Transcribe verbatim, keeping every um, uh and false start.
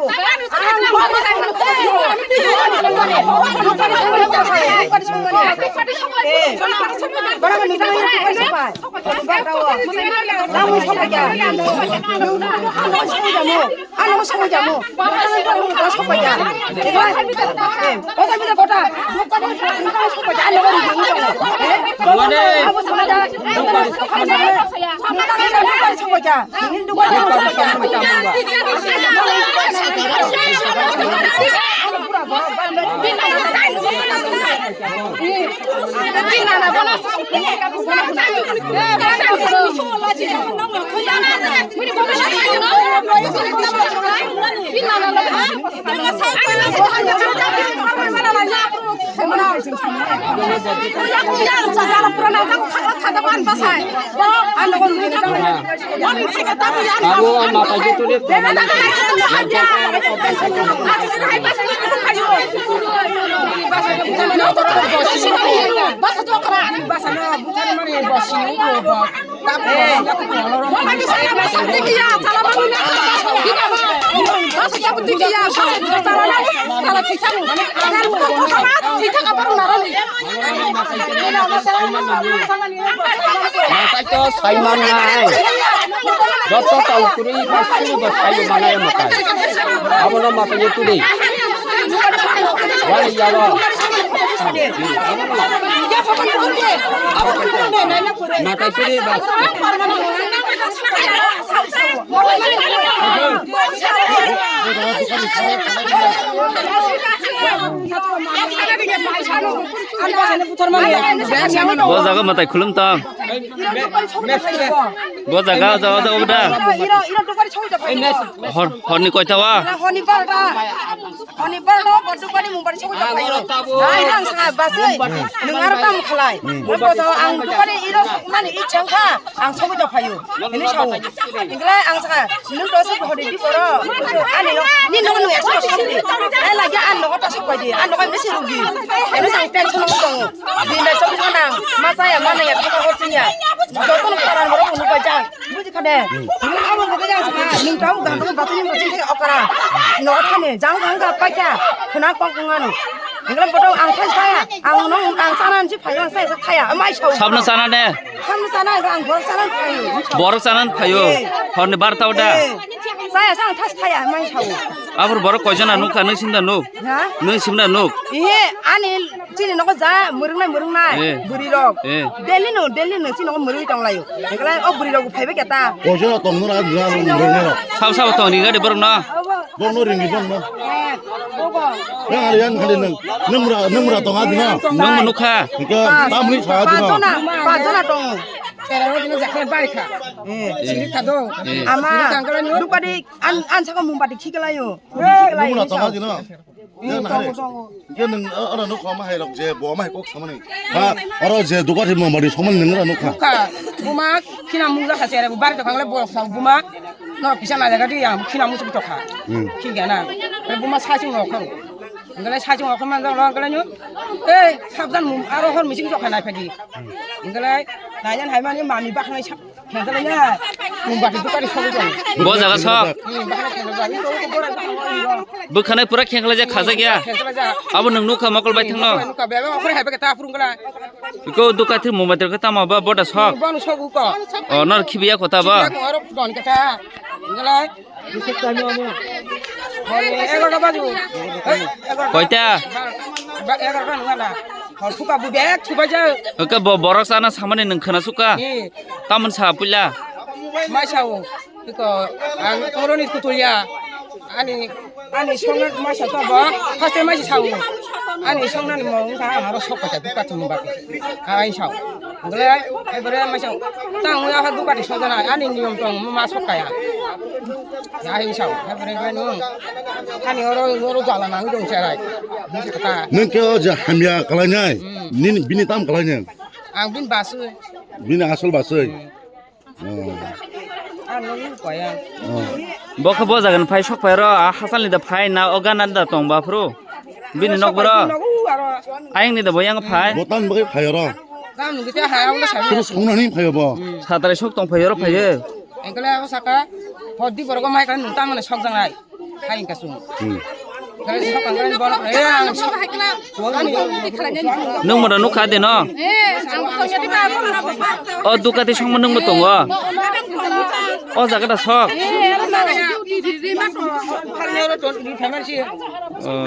Ang Ano sabo jamo. Ano sabo jamo. Ano sabo jamo. Kota bisa kota. Ano sabo jamo. Ano sabo jamo. Abo matai jotole. Matai to sai mannai. Joto tau kwrwi bai suru bo sai manai matai. Abono matai tuli. Wani yaro. Matai tuli ba. Bo jaga matai khulum tang. Bo jaga, jaga, jaga, udah. Hor, horni koita wa? Honi barda. Honi barda, bo dukani mung bari sogwi tongphaio. Ai, ang sanga basai. Nung aro tam khalai. Bo jaga ang dukani iro mani ichang kha. Ang sogwi tongphaio. Hini sao. Hinglai ang saka, nung to se hodi di boro. Ani no, ni no no ya so so di. Ai lagi an no ta sok pai di. An no ka mesi rugi. Ani sang tension mo tong. Di na chok mo nang. Ma sa ya ma na ya ta ko sin ya. Joto no paran boro ko no pai jang. Buji khane. Nung amo ko jang saka. Nung tau ga no ba tin ba tin okara. No thane jang jang ga pai kha. Khuna kong kong ano. Hinglai bodo ang thai saya. Ang no ang sanan ji phai ang saya saya. Amai sao. Sabna sana ne. Ham sana ang borok sana phaio. Borok sana phaio. Eh. Horni barta oda. Eh. Saya sang thas thaya mai sao. Abor borok koijana nuk kha, nung simda nuk. Ha? Nung simda nuk. Ihe ani chini nogo ja murungnai murungnai. Eh. Buri rok. Eh. Delhi no, Delhi no chini nogo murui tong laio. Eklai o buri rok phaibe keta. Koijana tong nura dina murungnai rok. Sab sab tong ri gadi borok no. Bong no ringdi bong no. Yang ada yang kali neng, neng mura, neng mura tong adi na. Nung nuk kha. Ika tamri sa adi na. Pajona, pajona tong. Chera ro dino jakhe bai kha. Eh. Siri kha do. Eh. Ama, dukadi an, an saka mumbati khikalayo. Neng mura tong adi na. Yang na hari. Ika neng, ora nuk kha ma hai rok je, bo ma hai kok samani. Ha, oro je dukadi mumbati somani neng mura nuk kha. Kha, buma, kina mung jakha chera, bari to khangle bo sa buma. No kisa na jaga di ya, khina musu to kha. Hmm. Khigana. Buma sa sing no kha. Ngalai sa sing no kha man jang ngalai nyu. Eh, sabdan mum, aro hor mising to kha nai phagi. Ngalai, na yan hai mani mami bak nai sa. Ngalai ya. Mum bak tu kari sok to. Bo jaga sok. Hmm, bak nai khengal ja. Ni to ko bora. Bwkhanai pura khengla ja khaja gya. Khengla ja. Abo nung nuk kha mokol bai thang no. Nuk kha bebe okore hai bege ta phurung kala. Iko duka thir mum bai ter kha tamo ba boda sok. Bang sok ko. O nor khibiya kota ba. Khibiya ko aro don kata. Ngalai. Hor ni egarota baju. Hei, egarota. Koita? Ba, egarota nungala. Hor suka bu bek suka ja. Oke, bo-, borok sana samani nung khana suka? Eh. Tamon sa puila? Mai sao. Iko, ang oroni kutulia. Ani, ani songna mai sa to bo. Haste mai sao. Ani songna ni mo wngkha aro sok pacha duka thum ba. Ai sao. Gole, ai bere mai sao. Tang ya ha duka di sojana. Ani niyom tong ma sok kaya. Ya, hi sao, hai bwrwi bai nung. Ani oro, oro jala nang dong cherai. Nung khe o je hamya kalainai, hmm, nini, bini tam kalainai? Ang bini baswi. Bini asol baswi? Hmm. Oh. Ang nung kaya. Oh. Bo khe bo jagan phai sok phai ro, a hasalni da phai na o gana da tong ba phuru. Bini nok boro? Nok u Ayang ni da bo yang phai. Bo tan bagwi phai oro. Tam nungwi te hai, ang le sabi. Suru songna ni phai bo. Satrai sok tong phai oro phai. Engkole ako saka. Hodi borok mai kan nung tam mane sok jangai. Hai engka sung. Hmm. Kale sok ang kale borok. Eh, ang sok. Nung mada nuk kha de no. O Ducati songma nung bo tongo. O jaga da sok. Oh.